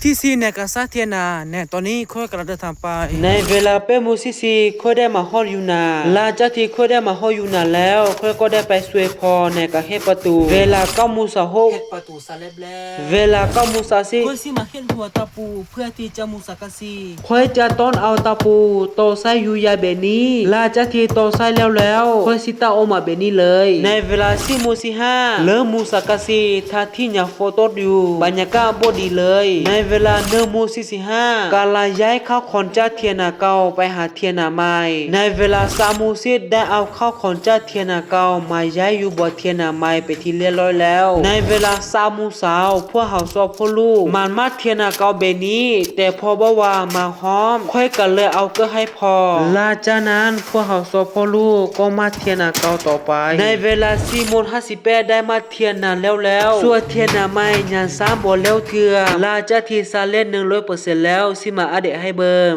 ທີສີ່ ແນກະຊາທຽນນາ ແນ ຕອນນີ້ຂ້ອຍກຳລັງເດີນທາງໄປ. ໃນເວລາແປດໂມງສີ່ສິບ ຂ້ອຍໄດ້ມາຮອດຢູ່ນາ. ຫຼັງຈາກທີ່ຂ້ອຍໄດ້ມາຮອດຢູ່ນາແລ້ວ ຂ້ອຍກໍໄດ້ໄປຊ່ວຍພໍ່ໃນການເຮັດປະຕູ. ເວລາເກົ້າໂມງຊາວຫົກ ເຮັດປະຕູສຳເລັດແລ້ວ. ເວລາເກົ້າໂມງຊາວສິບ ຂ້ອຍຊິມາເຮັດຫົວຕາປູເພື່ອທີ່ຈະມຸງສັງກະສີ. ຂ້ອຍຈະຕ້ອນເອົາຕາປູຕອກໃສ່ຢູ່ຢ່າງແບບນີ້. ຫຼັງຈາກທີ່ຕອກໃສ່ແລ້ວແລ້ວ ຂ້ອຍຊິຕັດອອກມາແບບນີ້ເລີຍ. ໃນເວລາສິບໂມງສິບຫ້າ ເລີ່ມມຸງສັງກະສີ ທັງທີ່ຍັງຝົນຕົກຢູ່ ບັນຍາກາດບໍ່ດີເລີຍ. ໃນເວລາໜຶ່ງໂມງສີ່ສິບຫ້າ ກຳລັງຍ້າຍເຂົ້າຂອງຈາກທຽນນາເກົ່າໄປຫາທຽນນາໃໝ່. ໃນເວລາສາມໂມງສິບ ໄດ້ເອົາເຂົ້າຂອງຈາກທຽນນາເກົ່າມາຍ້າຍຢູ່ບ່ອນທຽນນາໃໝ່ເປັນທີ່ລຽບຮ້ອຍແລ້ວ. ໃນເວລາສາມໂມງເຊົ້າ ພວກເຮົາສອງພໍ່ລູກມາມັດທຽນນາເກົ່າແບບນີ້ ແຕ່ພໍ່ບອກວ່າມັນຮ້ອນ ຂ້ອຍກໍເລີຍເອົາເກີບໃຫ້ພໍ່. ຫຼັງຈາກນັ້ນ ພວກເຮົາສອງພໍ່ລູກກໍມັດທຽນນາເກົ່າຕໍ່ໄປ. ໃນເວລາສີ່ໂມງຫ້າສິບແປດ ໄດ້ມັດທຽນນາແລ້ວແລ້ວ ສ່ວນທຽນນາໃໝ່ຍັງສ້າງບໍ່ແລ້ວເທື່ອ. ຫຼັງຈາກທີ່ສຳເລັດໜຶ່ງຮ້ອຍເປີເຊັນແລ້ວ ຊິມາອັບເດດໃຫ້ເບິ່ງ.